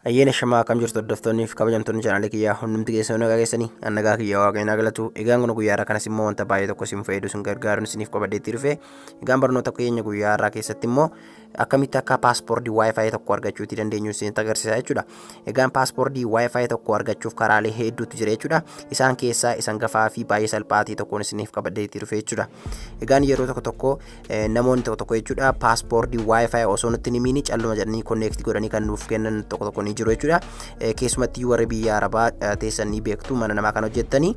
Ayyaana shamaa akkam jirtu, hordoftoonni fi kabajamtoonni chaanaalii kiyyaa hundumti keessan nagaa keessanii? An nagaa kiyya, Waaqayyoon haa galatu. Egaan kun guyyaa har'aa kanas immoo wanta baay'ee tokko isin fayyadu, isin gargaaruun isiniif qabadheetti dhufe. Egaan barnoota keenya guyyaa har'aa keessatti immoo akkamitti akka passwordii WiFi tokko argachuuti dandeenyu isinitti agarsiisa jechuudha. Egaan passwordii WiFi tokko argachuuf karaalee hedduutu jira jechuudha. Isaan keessaa isan gafaa fi baay'ee salphaatii tokkoon isiniif qabadheetti dhufe jechuudha. Egaan yeroo tokko tokko namoonni tokko tokko jechuudha, passwordii WiFi osoo nutti hin himiin calluma jedhanii connect godhanii kan nuuf kennan tokko tokko ni jiru jechuudha. Keessumatti warri biyya Arabaa teessan ni beektu, mana namaa kan hojjettanii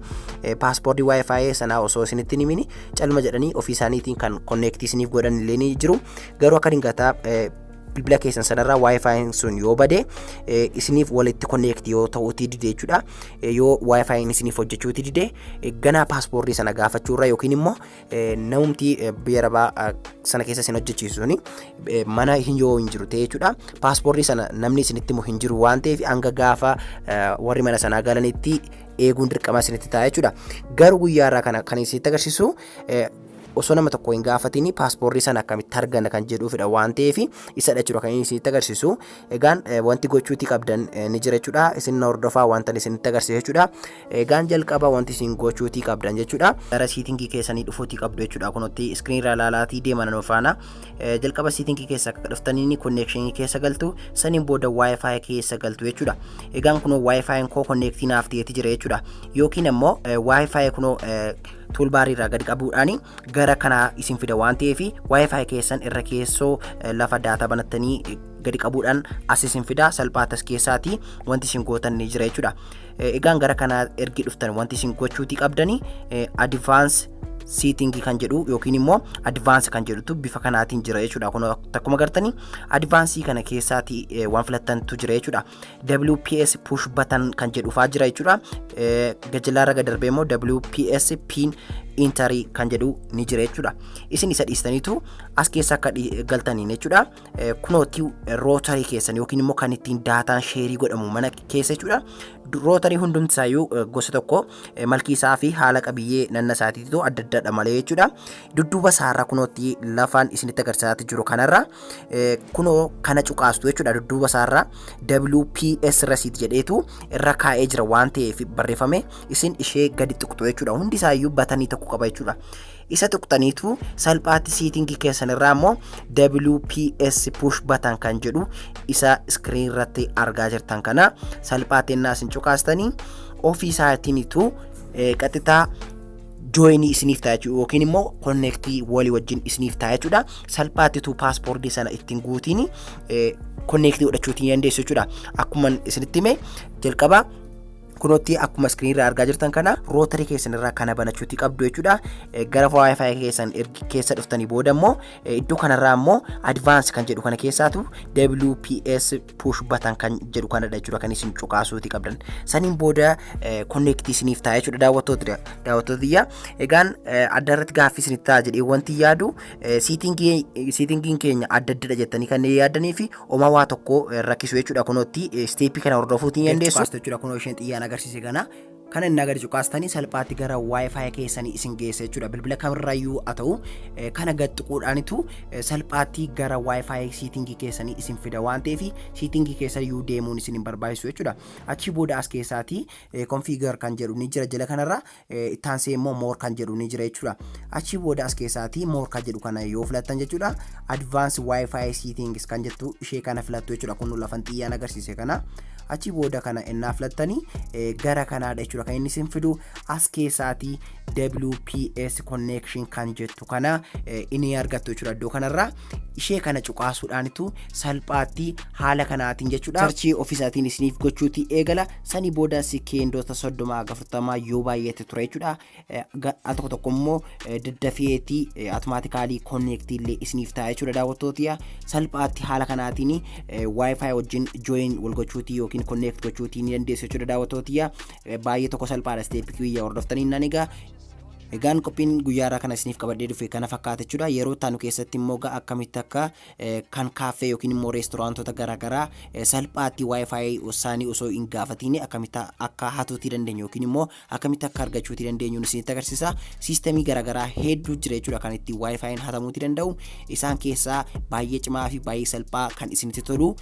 passwordii WiFi sanaa osoo isinitti hin himiin calluma jedhanii ofii isaaniitiin kan connect isiniif godhan illee ni jiru. Garuu akka dingataa bilbila keessan sanarraa WiFi sun yoo bade, isiniif walitti connect yoo ta'uutii dide jechuudha. Yoo WiFi isiniif hojjechuutii dide, ganaa passwordii sana gaafachuurra yookiin immoo namumti biyya Arabaa sana keessa isin hojjechiisu suni mana hin yoo hin jiru ta'e jechuudha. Passwordii sana namni isinitti himu hin jiru waan ta'eef, hanga gaafa warri mana sanaa galanitti eeguun dirqama isinitti ta'a jechuudha. Garuu guyyaa irraa kana kan isinitti agarsiisu osoo nama tokko hin gaafatin passwordii sana akkamitti arganna kan jedhuufidha waan ta'eef, isadha jechuudha kan inni isinitti agarsiisu. Egaan wanti gochuutii qabdan ni jira jechuudha. Isin hordofaa wanta isinitti agarsiisu jechuudha. Egaan jalqaba wanti isin gochuutii qabdan jechuudha, gara settingii keessanii dhufuutii qabdu jechuudha. Kunutti screen irraa ilaalaatii deeman nu faana. Jalqaba settingii keessa akka dhuftanii connectionii keessa galtu, saniin booda WiFi keessa galtu jechuudha. Egaan kunoo WiFi koo connectii naaf ta'eeti jira jechuudha. Yookiin immoo WiFi kunoo toolbarii irraa gadi qabuudhaan gara kanaa isin fida waan ta'eef, WiFi keessan irra keessoo lafa data banattanii gadi qabuudhaan as isin fida. Salphaatti as keessaati wanti isin gootan ni jira jechuudha. Egaan gara kanaa ergi dhuftan wanti isin gochuutii qabdani advance settingii kan jedhu yookiin immoo advance kan jedhutu bifa kanaatiin jira jechuudha. Kun akkuma agartanii advanced kana keessaati waan filattantu jira jechuudha. WPS push button kan jedhufaa jira jechuudha. Gajjalaarra gad darbee immoo WPS PIN entry kan jedhu ni jira jechuudha. Isin isa dhiistaniitu as keessa akka galtaniin jechuudha. Kunootti routerii keessan yookiin immoo kan ittiin dataan share godhamu mana keessa jechuudha. Routerii hundumti isaayyuu gosa tokko, malkii isaa fi haala qabiyyee nanna isaatiitu adda addadha malee jechuudha. Dudduuba isaarra kunootti lafaan isinitti agarsiisaa jiru kanarra kunoo kana cuqaastu jechuudha. Dudduuba isaarra WPS reset jedheetu irra kaa'ee jira waan ta'eef barreeffame, isin ishee gadi tuqxu jechuudha. Hundi isaayyuu buttonii tokko qaba jechuudha. Isa tuqxaniitu salphaatti settingii keessan irraa immoo WPS push button kan jedhu isa screen irratti argaa jirtan kana salphaatti innaa isin cuqaastanii ofii isaatiinitu qaxitaa joinii isiniif ta'a jechuudha, yookiin immoo connectii walii wajjin isiniif ta'a jechuudha. Salphaattitu passwordii sana ittiin guutiin connectii godhachuutiin dandeessu jechuudha. Akkuma isinitti hime, jalqaba kunootti akkuma screen irraa argaa jirtan kana routerii keessan irraa kana banachuuti qabdu jechuudha. Gara WiFi keessan keessa dhuftanii booda immoo iddoo kanarraa immoo advance kan jedhu kana keessaatu WPS push button kan jedhu kanadha jechuudha kan isin cuqaasuuti qabdan. Saniin booda connectii isiniif ta'a jechuudha, daawwattoota biyya. Egaan adda irratti gaaffii isinitti ta'a jedhee wanti yaadu, settingiin keenya adda addadha jettanii kanneen yaaddanii fi oma waa tokko rakkisu jechuudha. Kunootti stepii kana hordofuutiin dandeessu jechuudha. Kunoo isheen xiyyaan agarsiise kana kana inni gadi cuqaastanii salphaatti gara WiFi keessanii isin geessa jechuudha. Bilbila kamirrayyuu haa ta'u, kana gad tuquudhaanitu salphaatti gara WiFi settingii keessanii isin fida waan ta'eef, settingii keessa iyyuu deemuun isin hin barbaachisu jechuudha. Achi booda as keessaatii configure kan jedhu ni jira jala kanarra, ittaansee immoo more kan jedhu ni jira jechuudha. Achi booda as keessaatii more kan jedhu kana yoo filattan jechuudha, advance WiFi settings kan jettu ishee kana filattu jechuudha. Kun lafan xiyyaan agarsiise kana. Achi booda kana innaa filattanii gara kanaadha jechuudha kan inni isin fidu. As keessaatii WPS connection kan jettu kana inni argattu jechuudha. Iddoo kanarraa ishee kana cuqaasuudhaanitu salphaatti haala kanaatiin jechuudha searchii ofiisaatiin isiniif gochuuti eegala. Sanii booda sekendoota 30 haga 40 yoo baay'ate ture jechuudha. Al tokko tokko immoo daddafeetii automatically connectii illee isiniif ta'a jechuudha. Daawwattootiya, salphaatti haala kanaatiin WiFi wajjin join wal gochuutii yookiin connect gochuutii ni dandeessu jechuudha. Daawwattootiya, baay'ee tokko salphaadha. Stepii kiyya hordoftanii nan egaa. Egaan qophiin guyyaa irraa kana isiniif qabadhee dhufe kana fakkaata jechuudha. Yeroo taanu keessatti immoo gaa akkamitti akka kan kaaffee yookiin immoo reestooraantota garaagaraa salphaatti WiFi isaanii osoo hin gaafatiin akkamitti akka hatuutii dandeenyu yookiin immoo akkamitti akka argachuutii dandeenyu isinitti agarsiisa. Siistemii garaagaraa hedduu jira jechuudha kan ittiin WiFiin hatamuutii danda'u. Isaan keessaa baay'ee cimaa fi baay'ee salphaa kan isinitti tolu,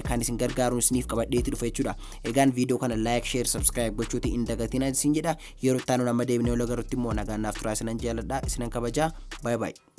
kan isin gargaaru isiniif qabadheetti dhufe jechuudha. Egaan viidiyoo kana like, share, subscribe gochuutii hin dagatina isin jedha. Yeroo itti aanu nama deebinee ol agarrutti immoo nagaan naaf turaa. Isinan jaalladha, isinan kabajaa. Baay'ee baay'ee.